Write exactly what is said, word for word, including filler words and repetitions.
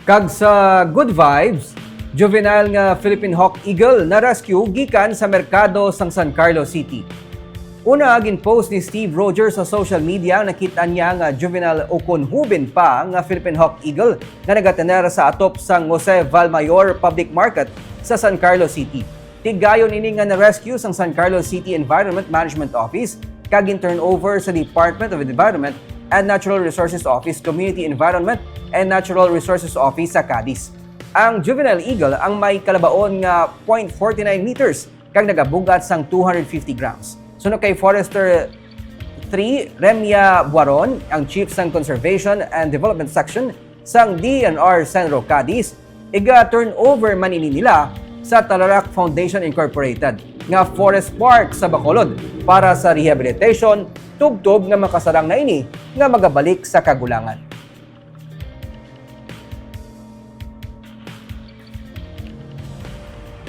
Kag sa good vibes, juvenile nga Philippine Hawk Eagle na-rescue gikan sa merkado sang San Carlos City. Una, gin-post ni Steve Rogers sa social media ang nakit-an niya nga juvenile ukon huben pa nga Philippine Hawk Eagle nga nagatener sa atop sang Jose Valmayor Public Market sa San Carlos City. Tigayon ini nga na-rescue sang San Carlos City Environment Management Office kag gin-turnover sa Department of Environment and Natural Resources Office, Community Environment and Natural Resources Office sa Cadiz. Ang juvenile eagle ang may kalabaon nga point forty nine meters kag nagabug-at sang two hundred fifty grams. Suno kay Forester three, Remia Buaron, ang chief sang Conservation and Development Section sang D N R Senro Cadiz, iga-turnover man ini nila sa Talarak Foundation Incorporated nga Forest Park sa Bacolod para sa rehabilitation, tubtob nga makasarang na ini nga magabalik sa kagulangan.